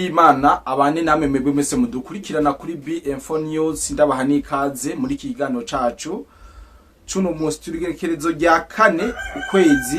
Y'Imana abane namwe mwebwe mwese mudukurikirana kuri BM4 News. Ndabaha n'ikaze muri iki kiganiro cacu cuno munsi. Turi igerekerezo rya 4, ukwezi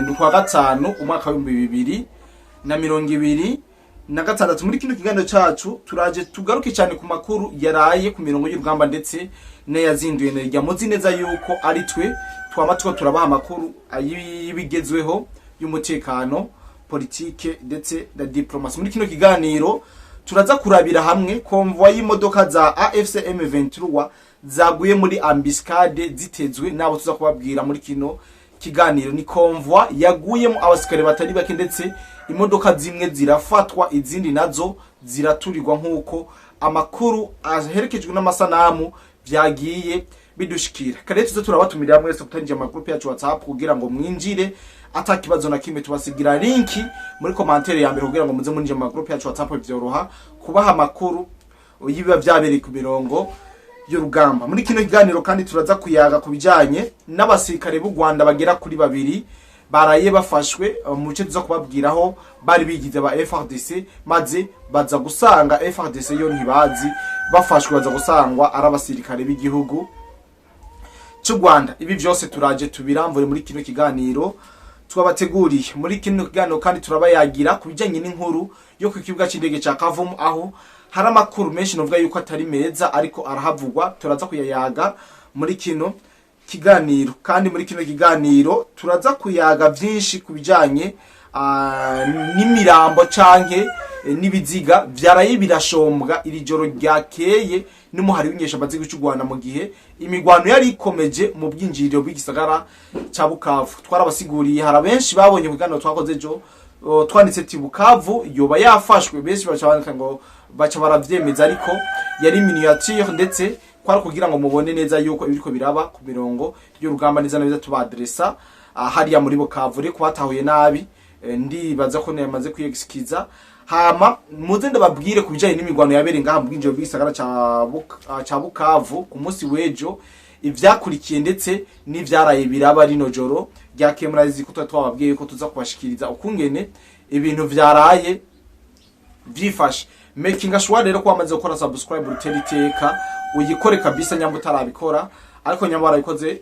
ni kwa gatanu, umwaka w'2026. Muri kino kiganiro cacu turaje tugaruke cyane ku makuru yaraye ku mirongo y'urugamba ndetse n'ayazinduye nerya. Muzi neza yuko ari twe twama two turabaha amakuru y'ibigezweho, y'umutekano, politike ndetse na diplomasi. Muri kino kiganiro turaza kurabira hamwe convoi y'imodoka za AFC M23 zaguye muri embuscade zitezwe nabo. Tuza kubabwira muri kino kiganiro ni convoi yaguyemo abasikare batari bake, ndetse imodoka zimwe zirafatwa, izindi nazo ziraturirwa, nk'uko amakuru aherekejwe n'amasanamu vyagiye bidushikira. Kare tuze turabatumirira mwese kutangira amagroupe yacu WhatsApp kugira ngo mwinjire ata kibazo na kimwe. Tubasigira link muri commentaire ya mbere kugira ngo muze muninjire mu magroupe yacu WhatsApp, vyoroha kubaha amakuru y'ibiba vyabereye ku mirongo y'urugamba. Muri kino kiganiro kandi turaza kuyaga ku bijanye n'abasirikare b'u Rwanda bagera kuri babiri baraye bafashwe mu bice tuza kubabwiraho bari bigize ba FARDC, maze baza gusanga FARDC yo ntibazi. Bafashwe baza gusangwa ari abasirikare b'igihugu cy'u Rwanda. Ibi vyose turaje tubiramvure muri kino kiganiro twabateguriye. Muri kino kiganiro kandi turabayagira ku bijanye n'inkuru yo ku kibuga c'indege ca Kavumu, aho hari amakuru menshi novuga yuko atari meza ariko arahavugwa. Turaza kuyayaga muri kino kiganiro. Kandi muri kino kiganiro turaza kuyaga vyinshi ku bijanye n'imirambo canke n'ibiziga vyaraye birashombwa iri joro ryakeye n'umuhari w'inyeshamba z'igihugu cy'u Rwanda, mu gihe imigwano yari ikomeje mu bwinjiriro bw'igisagara ca Bukavu. Twarabasiguriye, hari abenshi babonye ku kiganiro twakoze ejo, twanditse ati Bukavu yoba yafashwe, benshi baca bandika ngo baca baravyemeza, ariko yari miniature, ndetse kwari kugira ngo mubone neza yuko ibiriko biraba ku mirongo y'urugamba neza neza tubadresa hariya muri Bukavu. Reko batahuye nabi, ndibaza ko nayamaze kwiyexkiza. Hama muze ndababwire ku bijanye n'imigwano yabereye ngaha mu bwinjiro bw'igisagara ca Bukavu ku munsi w'ejo, ivyakurikiye ndetse n'ivyaraye biraba rino joro ryakeye. Murazi ko tuba twababwiye ko tuza kubashikiriza ukungene ibintu vyaraye vyifashe. Making sure rero ko wamaze gukora subscribe, utera iteka uyikore kabisa nyamba utarabikora, ariko nyamba warabikoze,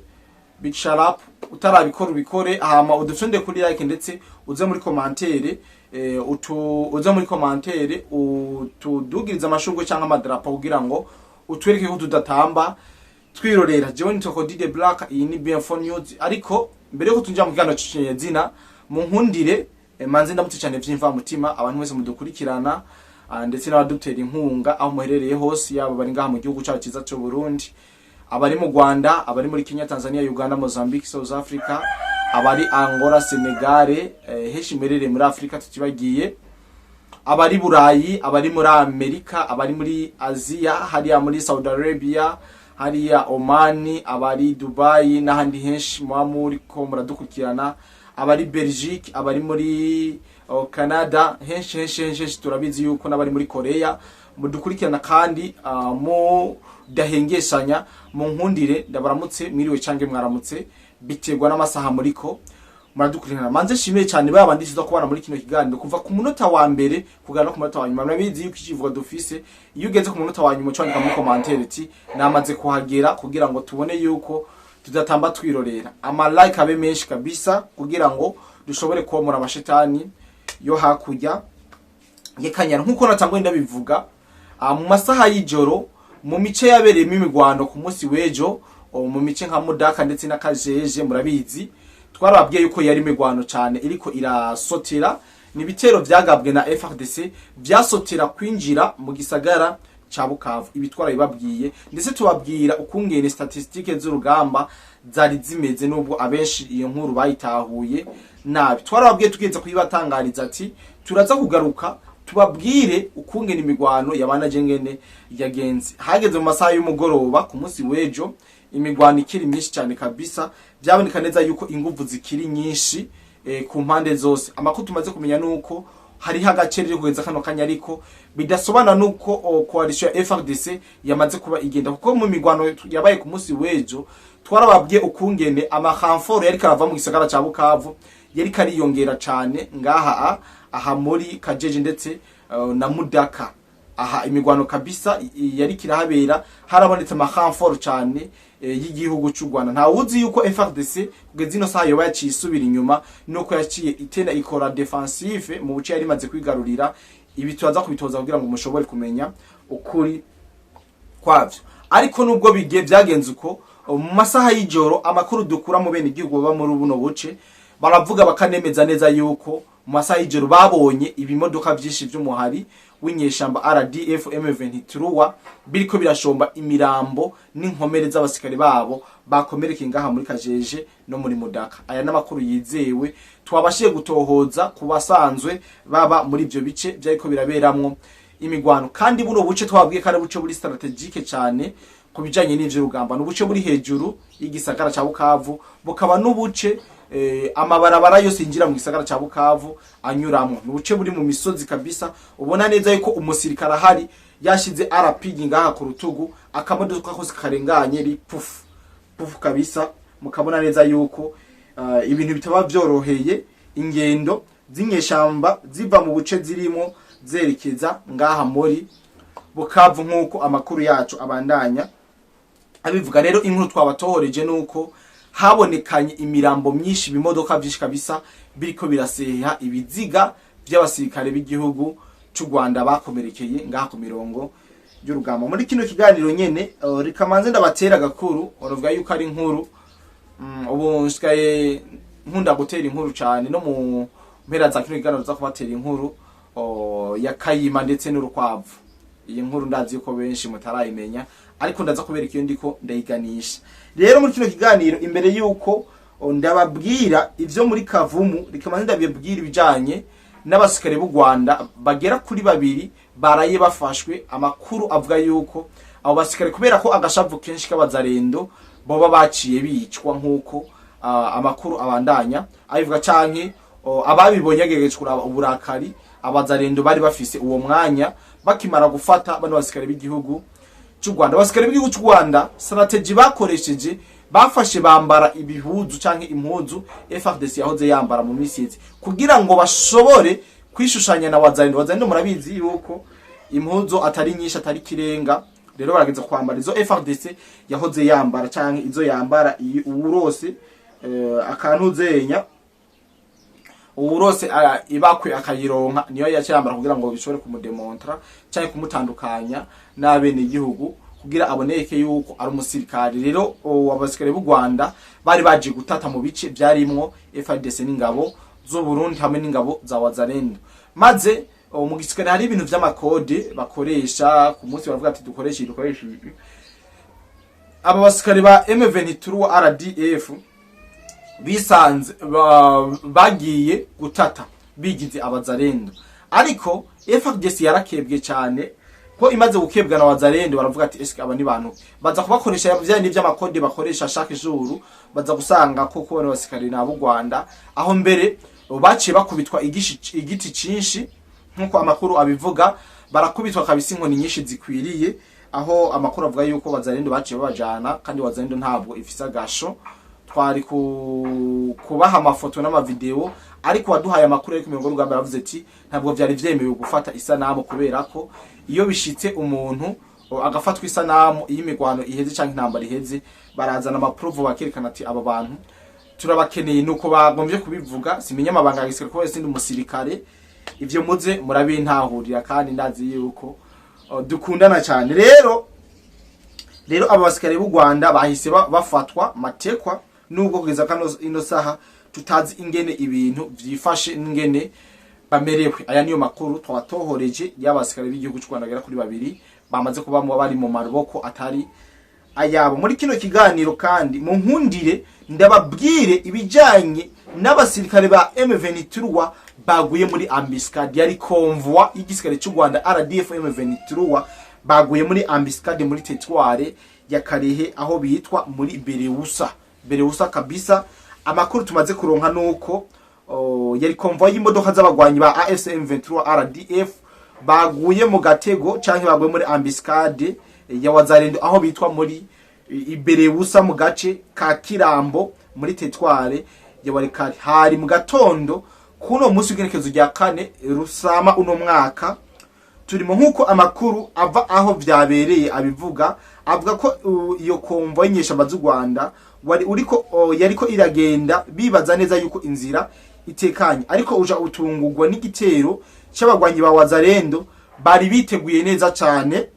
big shout out. Utarabikora ubikore, hama udufunde kuri like, ndetse uze muri commentaire uze muri commentaire utudugiriza amashurwe cyangwa amadarapo kugira ngo utwereke ko tudatamba twirorera. Jewe ni Toko Dide Black, iyi ni BM4 News. Ariko mbere yuko tunjira mu kiganiro zina, mu nkundire manze ndamutse cyane vyimva mutima abantu mwese mudukurikirana, ndetse n'abadutera inkunga aho muherereye hose, yaba bari ngaha mu gihugu cyacu cyiza cy'u Burundi, abari mu Rwanda, abari muri Kenya, Tanzania, Uganda, Mozambique, South Africa, abari Angola, Senegal, henshi muherereye muri Afrika, tutibagiye abari Burayi, abari muri Amerika, abari muri Aziya, hariya muri Saudi Arabia, hariya Omani, abari Dubai n'ahandi henshi muba muriko muradukurikirana, abari Belgique, abari muri Canada, henshi henshi henshi henshi. Turabizi yuko n'abari muri Korea mudukurikirana kandi mudahengeshanya. Mu nkundire ndabaramutse, mwiriwe cange mwaramutse, biterwa n'amasaha muriko muradukurikirana. Manze nshimiye cyane ba bandi tuza kubana muri kino kiganiro kuva ku munota wa mbere kugana no ku munota wa nyuma. Murabizi yuko ikivuga dufise, iyo ugeze ku munota wa nyuma ucandika muri commentaire ati namaze kuhagera, kugira ngo tubone yuko tudatamba twirorera. Ama like abe menshi kabisa kugira ngo dushobore komora amashetani yo hakurya y'Akanyana. Nkuko natanguye ndabivuga, mu masaha y'ijoro, mu mice yabereyemo imigwano ku munsi w'ejo, mu mice nka Mudaka ndetse na Kajeje, murabizi twarababwiye yuko yari imigwano cyane iriko irasotera. Ni ibitero vyagabwe na FARDC vyasotera kwinjira mu gisagara ca Bukavu. Ibi twarabibabwiye, ndetse tubabwira ukungene statistique z'urugamba zari zimeze, nubwo abenshi iyo nkuru bayitahuye nabi. Twarababwiye tugeze kuyibatangariza ati turaza kugaruka tubabwire ukungene imigwano yabanaje ngene yagenze. Hageze mu masaha y'umugoroba ku munsi w'ejo, imigwano ikiri myinshi cyane kabisa, byaboneka neza yuko inguvu zikiri nyinshi ku mpande zose. Amakuru tumaze kumenya nuko hariho agacerere kugeza kano kanya, ariko bidasobanura nuko coalition ya FARDC yamaze kuba igenda, kuko mu migwano yabaye ku munsi w'ejo twarababwiye ukungene amarenfort yariko arava mu gisagara ca Bukavu yari kariyongera cane ngaha aha muri Kajeje ndetse na Mudaka. Aha imigwano kabisa yari kirahabera, harabonetse ama renfort cyane y'igihugu cy'u Rwanda. Nta wuzi yuko FARDC kugeza ino saha yoba yaciye isubira inyuma, nuko yaciye itena ikora defensive mu buce yari imaze kwigarurira. Ibi turaza kubitoza kugira ngo mushobore kumenya ukuri kwavyo. Ariko nubwo bigiye byagenze uko, mu masaha y'ijoro amakuru dukura mu bene igihugu baba muri buno buce baravuga bakanemeza neza yuko mu masaha y'ijoro babonye ibimodoka vyinshi vy'umuhari w'inyeshamba RDF M23 biriko birashomba imirambo n'inkomere z'abasikari babo bakomerekeye ngaha muri Kajeje no muri Mudaka. Aya n'amakuru yizewe twabashiye gutohoza ku basanzwe baba muri ivyo bice vyariko biraberamwo imigwano. Kandi buno buce twabwiye ko ari buce buri stratégique cyane ku bijanye n'ivy'urugamba. Ni ubuce buri hejuru y'igisagara ca Bukavu, bukaba n'ubuce amabarabara yose yinjira mu gisagara ca Bukavu anyuramwo. Ni ubuce buri mu misozi kabisa, ubona neza yuko umusirikare ahari yashize RPG ngaha ku rutugu, akamodoka kose karenganye ri pufu pufu kabisa, mukabona neza yuko ibintu bitaba vyoroheye ingendo z'inyeshamba ziva mu buce zirimo zerekeza ngaha muri Bukavu, nk'uko amakuru yacu abandanya abivuga. Rero inkuru twabatohoreje nuko habonekanye imirambo myinshi, ibimodoka vyinshi kabisa biriko biraseha ibiziga vy'abasirikare b'igihugu c'u Rwanda bakomerekeye ngaha ku mirongo y'urugamba. Muri kino kiganiro nyene, rikamanze ndabatera agakuru, uravuga yuko ari inkuru. Ubu nsigaye nkunda gutera inkuru cane. No mu mpera za kino kiganiro za kubatera inkuru ya Kayima ndetse n'urukwavu. Iyi nkuru ndazi yuko benshi mutarayimenya, ariko ndaza kubereka iyo ndiko ndayiganisha. Rero muri kino kiganiro, imbere yuko ndababwira ivyo muri Kavumu, rikamanze ndabibwira ibijanye n'abasikare b'u Rwanda bagera kuri babiri baraye bafashwe. Amakuru avuga yuko abo basikare, kubera ko agashavu kenshi k'abazarendo, boba baciye bicwa, nk'uko amakuru abandanya abivuga, canke ababibonye agerageje kuraba uburakari abazarendo bari bafise uwo mwanya bakimara gufata bano basikare b'igihugu cy'u Rwanda. Abasikare b'igihugu cy'u Rwanda, strategy bakoresheje, bafashe bambara ibihuzu canke impuzu FARDC yahoze yambara mu misi iheze kugira ngo bashobore kwishushanya na wazalendo. Wazalendo murabizi yuko impuzu atari nyinshi, atari kirenga. Rero barageza kwambara izo FARDC yahoze yambara canke izo yambara uwurose akantu zenya, uwurose ibakwe akayironka, niyo yaca yambara kugira ngo bishobore kumudemontra canke kumutandukanya n'abene igihugu, kugira aboneke yuko ari umusirikare. Rero abasirikare b'u Rwanda bari baje gutata mu bice byarimwo FARDC n'ingabo z'u Burundi hamwe n'ingabo za Wazalendo. Maze mu gisirikare hari ibintu vy'amakode bakoresha ku munsi, baravuga ati dukoreshe ibi, dukoreshe ibi. Aba basirikare ba M23 RDF bisanze bagiye gutata bigize abazarendo, ariko FARDC yarakebwe cyane. Ko imaze gukebwa na wazarendo, baravuga ati eske aba ni bantu baza kubakoresha vya ni vy'amakode bakoresha chaque jour, baza gusanga ko kubona abasikari nabo Rwanda. Aho mbere baciye bakubitwa igiti cinshi, nkuko amakuru abivuga, barakubitwa kabisa inkoni nyinshi zikwiriye. Aho amakuru avuga yuko wazarendo baciye babajana, kandi wazarendo ntabwo ifise agasho. Twari kubaha amafoto n'amavideo, ariko waduhaye amakuru ariko mirongo rugamba yaravuze ati ntabwo vyari vyemewe gufata isanamu, kubera ko iyo bishitse umuntu agafatwa isanamu, iyo imigwano iheze canke intambara iheze, barazana ama preuves bakerekana ati aba bantu turabakeneye. Nuko bagombye kubivuga. Simenya amabanga ya gisirikare kuko sindi umusirikare, ivyo muze murabintahurira, kandi ndazi yuko dukundana cyane. Rero aba basikare b'u Rwanda bahise bafatwa matekwa, nubwo kugeza kano ino saha tutazi ingene ibintu vyifashe n'ingene bamerewe. Aya niyo makuru twabatohoreje y'abasikare b'igihugu cy'u Rwanda bagera kuri babiri bamaze kuba bari mu maboko atari ayabo. Muri kino kiganiro kandi mu nkundire ndababwire ibijanye n'abasirikare ba M23 baguye muri embuscade. Yari convoi y'igisirikare cy'u Rwanda RDF M23, baguye muri embuscade muri territoire ya Karehe, aho bitwa muri Bereusa. Bereusa kabisa, amakuru tumaze kuronka nuko yari convoi y'imodoka z'abagwanyi ba AFC M23 RDF baguye mu gatego canke baguye muri embuscade ya Wazalendo, aho bitwa muri Ibereusa mu gace ka Kirambo muri territoire ya Walikale. Hari mu gatondo kuno munsi w'igenekezo rya 4 Rusama uno mwaka. Turimo nk'uko amakuru ava aho vyabereye abivuga, avuga ko iyo convoi y'inyeshamba z'u Rwanda wari uriko yariko iragenda bibaza neza yuko inzira itekanye, ariko uja utungurwa n'igitero c'abagwanyi ba Wazalendo bari biteguye neza cane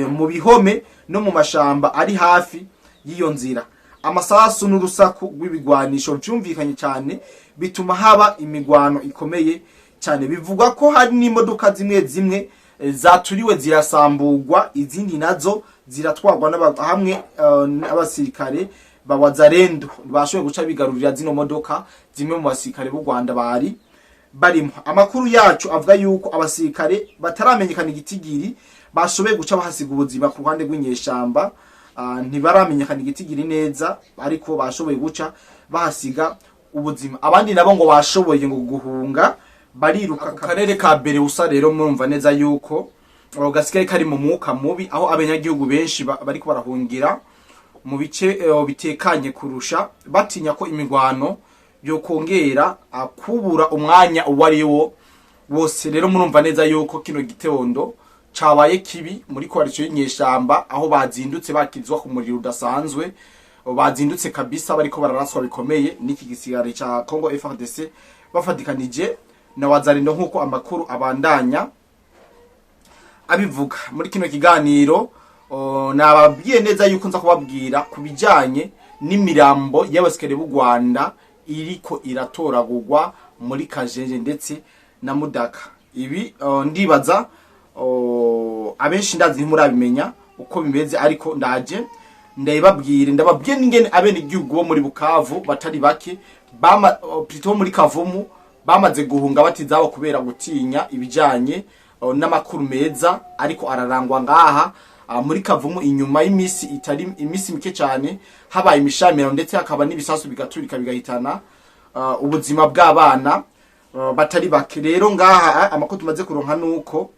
mu bihome no mu mashamba ari hafi y'iyo nzira. Amasasu n'urusaku rw'ibigwanisho vyumvikanye cyane, bituma haba imigwano ikomeye cyane. Bivugwa ko hari n'imodoka zimwe zimwe zaturiwe zirasamburwa, izindi nazo ziratwarwa hamwe n'abasirikare ba Wazalendo bashoboye guca bigarurira zino modoka zimwe mu basirikare b'u Rwanda bari barimo. Amakuru yacu avuga yuko abasirikare bataramenyekana igitigiri bashoboye guca bahasiga ubuzima ku ruhande rw'inyeshamba. Ntibaramenyekana igitigiri neza, ariko bashoboye guca bahasiga ubuzima. Abandi nabo ngo bashoboye ngo guhunga, bariruka. Ako karere ka Bereusa rero murumva neza yuko gasigaye kari mu mwuka mubi, aho abanyagihugu benshi bariko barahungira mu bice bitekanye kurusha, batinya ko imigwano yo kongera kubura umwanya uwo ari wo wose. Rero murumva neza yuko kino gitondo cabaye kibi muri coalition y'inyeshamba, aho bazindutse bakizwa ku muriro udasanzwe. Bazindutse kabisa bariko bararaswa bikomeye n'iki gisigare ca Congo FARDC bafatikanije na Wazalendo, nk'uko amakuru abandanya abivuga. Muri kino kiganiro nababwiye neza yuko nza kubabwira ku bijanye n'imirambo y'abasikare b'u Rwanda iriko iratoragurwa muri Kajenje ndetse na Mudaka. Ibi ndibaza abenshi ndazi ntimurabimenya uko bimeze, ariko ndaje ndabibabwire, ndababwiye n'ingene abene igihugu bo muri Bukavu batari bake bama plutôt muri Kavumu bamaze guhunga batizabo kubera gutinya ibijanye n'amakuru meza ariko ararangwa ngaha muri Kavumu. Inyuma y'imisi itari imisi mike cyane habaye imishamirano, ndetse hakaba n'ibisasu bigaturika bigahitana ubuzima bw'abana batari bake. Rero ngaha amakuru tumaze kuronka nuko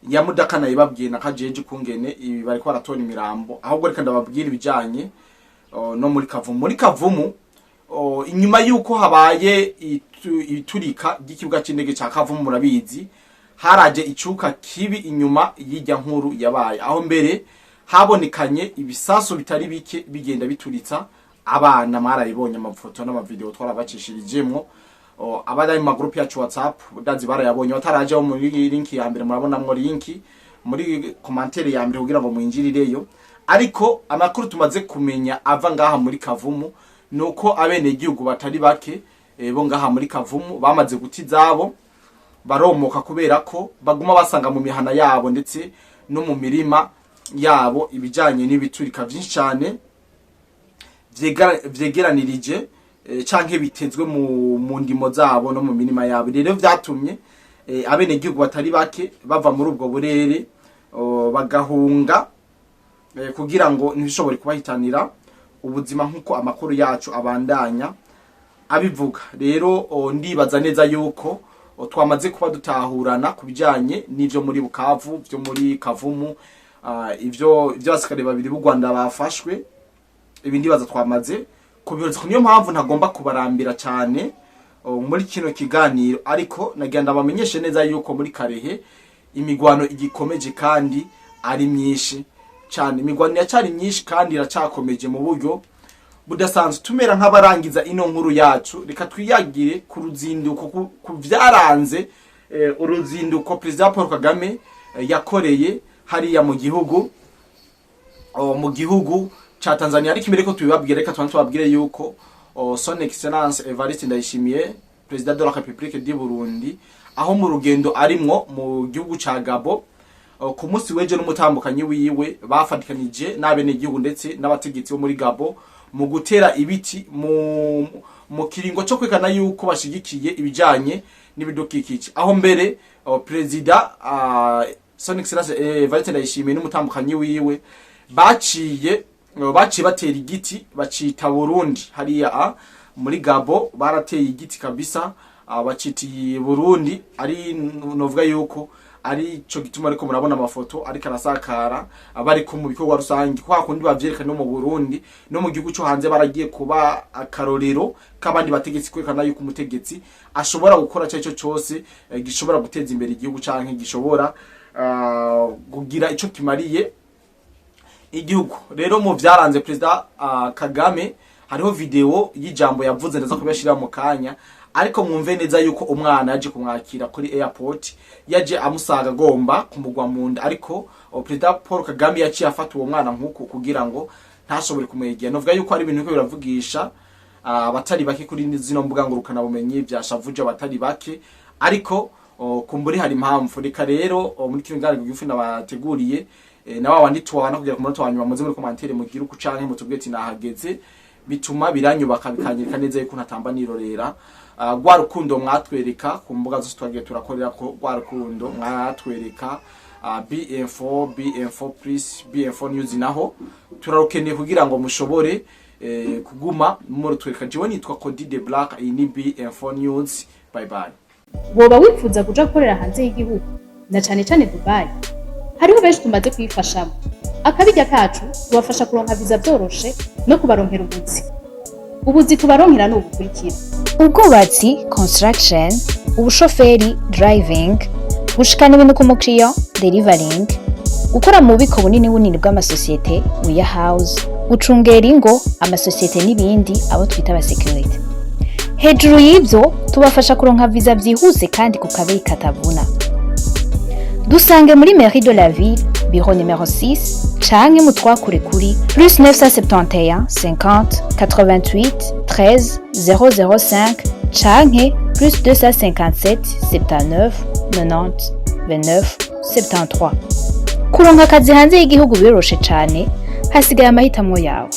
ya Mudaka nayibabwiye na Kajeje kungene ibi bariko baratora imirambo. Ahubwo reka ndababwira ibijanye no muri Kavumu. Muri Kavumu, inyuma yuko habaye iturika ry'ikibuga c'indege ca Kavumu, murabizi haraje icuka kibi inyuma y'ijya nkuru yabaye, aho mbere habonekanye ibisasu bitari bike bigenda bituritsa abana. Mwarabibonye amafoto n'amavideo twarabacishirijemwo. Abari mu magroupe yacu WhatsApp ndazi barayabonye. Batarajeho, muri link ya mbere murabonamwo link muri commentaire ya mbere kugira ngo mwinjirireyo. Ariko amakuru tumaze kumenya ava ngaha muri Kavumu nuko abene igihugu batari bake bo ngaha muri Kavumu bamaze guta izabo, baromoka, kubera ko baguma basanga mu mihana yabo ndetse no mu mirima yabo ibijanye n'ibiturika vyinshi cyane vyegeranirije canke bitezwe mu ndimo zabo no mu mirima yabo. Rero vyatumye abenegihugu batari bake bava muri ubwo burere, bagahunga kugira ngo ntibishobore kubahitanira ubuzima, nk'uko amakuru yacu abandanya abivuga. Rero ndibaza neza yuko twamaze kuba dutahurana ku bijanye n'ivyo muri Bukavu, vyo muri Kavumu, ivyo abasirikare babiri b'u Rwanda bafashwe. Ibi ndibaza twamaze kubiroza. Niyo mpamvu ntagomba kubarambira cyane muri kino kiganiro, ariko nagira ndabamenyeshe neza yuko muri Karehe imigwano igikomeje kandi ari myinshi cyane. Imigwano iracyari myinshi kandi iracakomeje mu buryo budasanzwe. Tumera nk'abarangiza ino nkuru yacu, reka twiyagire ku ruzinduko ku vyaranze uruzinduko Perezida Paul Kagame yakoreye hariya mu gihugu ca Tanzania. Ariko imbere ko tubibabwire, reka tubanze tubabwire yuko Son Excellence Evariste Ndayishimiye, Président de la République du Burundi, aho mu rugendo arimwo mu gihugu ca Gabo, ku munsi w'ejo n'umutambukanyi wiwe bafatikanije n'abenegihugu ndetse n'abategetsi bo muri Gabo mu gutera ibiti mu kiringo cyo kwekana yuko bashigikiye ibijanye n'ibidukikije, aho mbere Perezida Son Excellence Evariste Ndayishimiye n'umutambukanyi wiwe baciye batera igiti bacita Burundi. Hariya muri Gabo barateye igiti kabisa, bacitiye Burundi, ari novuga yuko ari Ari cyo gituma ariko murabona amafoto ariko arasakara abariko mu bikorwa rusange, kwa kundi bavyerekana no mu Burundi no mu gihugu cyo hanze. Baragiye kuba akarorero k'abandi bategetsi, kwerekana yuko umutegetsi ashobora gukora cyo cyo cyose gishobora guteza imbere igihugu canke gishobora kugira ico kimariye igihugu. Rero mu vyaranze Perezida Kagame hariho video y'ijambo yavuze, neza kubashira mu kanya, ariko mwumve neza yuko umwana yaje kumwakira kuri airport yaje amusaga agomba kumugwa mu nda, ariko Perezida Paul Kagame yaciye afata uwo mwana nkuko kugira ngo ntashobore kumwegera. Novuga yuko ari ibintu biriko biravugisha abatari bake kuri zino mbuga ngurukana bumenyi, vyashavuje abatari bake, ariko kumburi hari impamvu. Reka rero muri kino kiganiro gigufi nabateguriye, na wabandi tubana kugera ku munota wa nyuma, muze muri commentaire mugire uko canke mutubwire ati nahageze. Bituma biranyubaka, bikanyereka neza yuko ntatamba nirorera. Rwa rukundo mwatwereka ku mbuga zose twagiye turakorera ko, rwa rukundo mwatwereka BM4, BM4 Plus, BM4 News, naho turarukeneye kugira ngo mushobore kuguma murutwereka. Jewe nitwa Cody de Black, iyi ni BM4 News. Bye bye. Woba wifuza kuja gukorera hanze y'igihugu, na cane cane Dubai? Hariho benshi tumaze kuyifashamo. Akabirya kacu tubafasha kuronka viza vyoroshe no kubaronkera ubuzi. Ubuzi tubaronkera ni ubukurikira: ubwubatsi, construction, ubushoferi, driving, gushikana ibintu ku mukiriya, delivering, gukora mu bubiko bunini bunini bw'amasosiyete, warehouse, gucungera ingo, amasosiyete n'ibindi, abo twita abasekirite. Hejuru y'ibyo, tubafasha kuronka viza byihuse kandi ku kabeyi katavuna. Dusange muri mairie de la ville, bureau numéro 6, canke mutwakure kuri plus 971 50 88 13 005 canke plus 257 79 90 29 73. Kuronka akazi hanze y'igihugu biroroshe cane, hasigaye amahitamo yawe.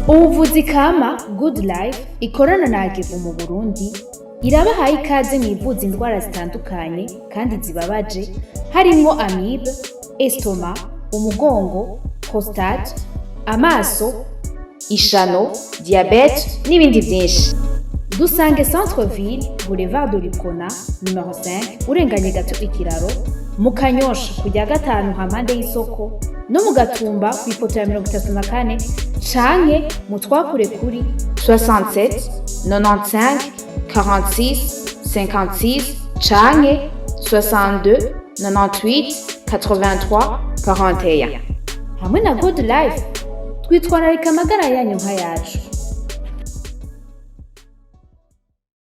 Ubuvuzi kama Good Life ikorana na Agevu mu Burundi irabahaye ikaze mu ivuza indwara zitandukanye kandi zibabaje, harimwo amibe, estomac, umugongo, prostate, amaso, ishano, diabète n'ibindi byinshi. Dusange Centre Ville, Boulevard de l'Uprona numéro 5, urenganye gato ikiraro, mu Kanyosha kujya gatanu hampande y'isoko, no mu Gatumba ku ipoto ya 34, canke mutwakure kuri 67 95 46 56 canke 62 98 83 41. Hamwe na Good Life twitwararika amagara yanyu nk'ayacu.